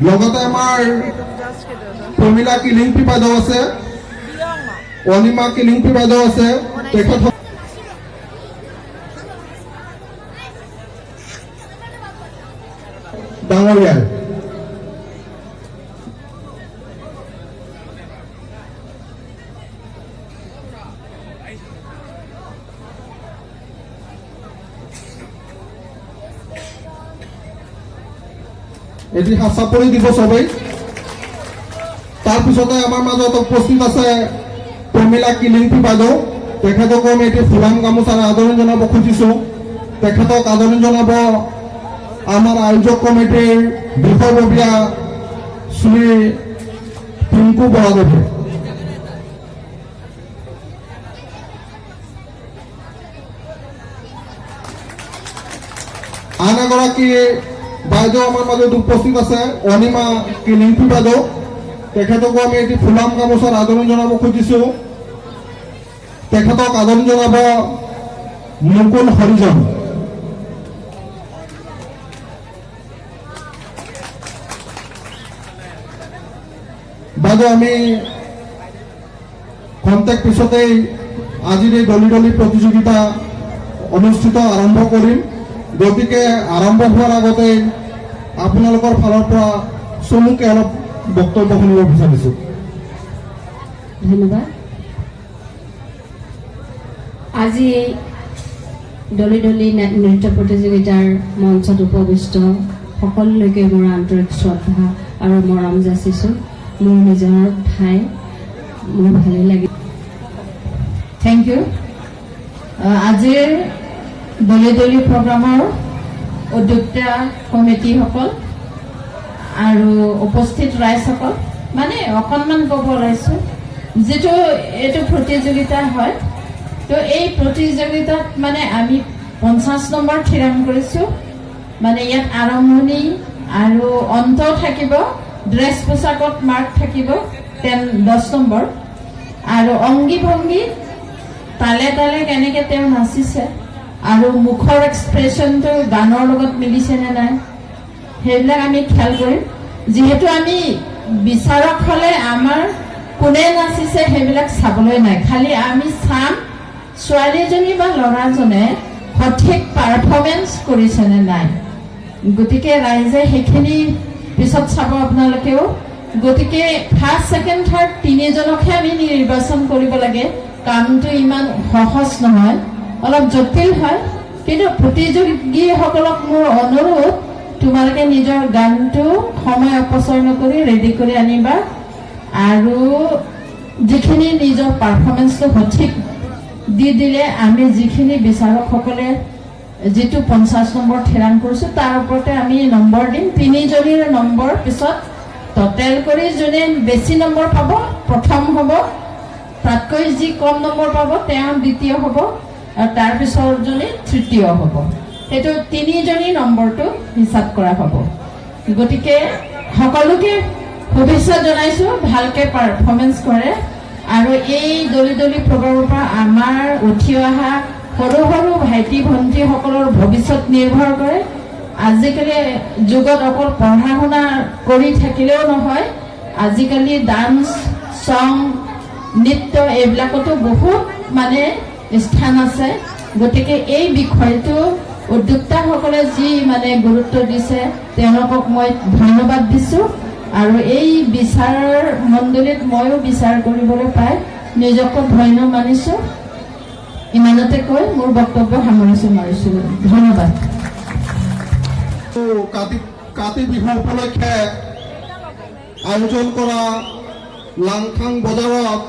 লগতে আমাৰ প্ৰমীলা কিলিংপি বাইদেউ আছে, অনিমা কিলিংপি বাইদেউ আছে। তেখেত ডাঙৰীয়াই এটি হাত চাপৰি দিব চবেই। তাৰপিছতে আমাৰ মাজত উপস্থিত আছে প্ৰমীলা কিলিংপি বাইদেউ। তেখেতকো আমি এটি ফুলাম গামোচাৰে আদৰণি জনাব খুজিছো। তেখেতক আদৰণি জনাব আমাৰ আয়োজক কমিটিৰ বিষয়ববীয়া শ্ৰী পিংকু বৰাদেৱে। আন এগৰাকী বাইদেউ আমাৰ মাজত উপস্থিত আছে, অনিমা কিলিংপি বাইদেউ। তেখেতকো আমি এটি ফুলাম গামোচাৰ আদৰণি জনাব খুজিছো। তেখেতক আদৰণি জনাব মুকুল হৰিজন। বাইদেউ, আমি খন্তেক পিছতেই আজিৰ এই দলি দলি প্ৰতিযোগিতা অনুষ্ঠিত আৰম্ভ কৰিম। গতিকে আৰম্ভ হোৱাৰ আগতে আপোনালোকৰ ফালৰ পৰা চমুকে অলপ বক্তব্য শুনিব বিচাৰিছো। ধন্যবাদ। আজি এই দলি দলি নৃত্য প্ৰতিযোগিতাৰ মঞ্চত উপবিষ্ট সকলোলৈকে মোৰ আন্তৰিক শ্ৰদ্ধা আৰু মৰম যাচিছোঁ। মোৰ নিজৰ ঠাই, মোৰ ভালেই লাগিল। Thank you. আজিৰ দলি দলি প্ৰগ্ৰামৰ উদ্যোক্তা কমিটিসকল আৰু উপস্থিত ৰাইজসকল, মানে অকণমান ক'ব ওলাইছোঁ, যিটো এইটো প্ৰতিযোগিতা হয়, তো এই প্ৰতিযোগিতাত মানে আমি 50 নম্বৰ থিৰাং কৰিছোঁ। মানে ইয়াত আৰম্ভণি আৰু অন্ত থাকিব, ড্ৰেছ পোছাকত মাৰ্ক থাকিব 10 নম্বৰ, আৰু অংগী ভংগী তালে তালে কেনেকে তেওঁ নাচিছে আৰু মুখৰ এক্সপ্ৰেছনটো গানৰ লগত মিলিছে নে নাই, সেইবিলাক আমি খেয়াল কৰিম। যিহেতু আমি বিচাৰক হ'লে আমাৰ কোনে নাচিছে সেইবিলাক চাবলৈ নাই, খালি আমি চাম ছোৱালীজনী বা ল'ৰাজনে সঠিক পাৰফৰ্মেঞ্চ কৰিছে নে নাই। গতিকে ৰাইজে সেইখিনি পিছত চাব আপোনালোকেও। গতিকে ফাৰ্ষ্ট, ছেকেণ্ড, থাৰ্ড তিনিজনকহে আমি নিৰ্বাচন কৰিব লাগে। কামটো ইমান সহজ নহয়, অলপ জটিল হয়। কিন্তু প্ৰতিযোগীসকলক মোৰ অনুৰোধ, তোমালোকে নিজৰ গানটো সময় অপচয় নকৰি ৰেডি কৰি আনিবা আৰু যিখিনি নিজৰ পাৰফৰ্মেঞ্চটো সঠিক দি দিলে আমি যিখিনি বিচাৰকসকলে যিটো 50 নম্বৰ থিৰাং কৰিছোঁ, তাৰ ওপৰতে আমি নম্বৰ দিম। তিনিজনীৰ নম্বৰ পিছত টটেল কৰি যোনে বেছি নম্বৰ পাব প্ৰথম হ'ব, তাতকৈ যি কম নম্বৰ পাব তেওঁ দ্বিতীয় হ'ব আৰু তাৰ পিছৰজনী তৃতীয় হ'ব। সেইটো তিনিজনী নম্বৰটো হিচাপ কৰা হ'ব। গতিকে সকলোকে শুভেচ্ছা জনাইছোঁ, ভালকে পাৰফৰ্মেঞ্চ কৰে আৰু এই দলি দলি প্ৰগ্ৰামৰ পৰা আমাৰ উঠি অহা সৰু সৰু ভাইটি ভণ্টিসকলৰ ভৱিষ্যত নিৰ্ভৰ কৰে। আজিকালি যুগত অকল পঢ়া শুনা কৰি থাকিলেও নহয়, আজিকালি ডান্স, চং, নৃত্য এইবিলাকতো বহুত মানে স্থান আছে। গতিকে এই বিষয়টো উদ্যোক্তাসকলে যি মানে গুৰুত্ব দিছে, তেওঁলোকক মই ধন্যবাদ দিছোঁ। আৰু এই বিচাৰ মণ্ডলীত ময়ো বিচাৰ কৰিবলৈ পাই নিজকে ধন্য মানিছোঁ। ইমানতে কৈ মোৰ বক্তব্য সামৰিছোঁ মাৰিছোঁ। ধন্যবাদ। কাতি বিহু উপলক্ষে আয়োজন কৰা লাংখাং বজাৰত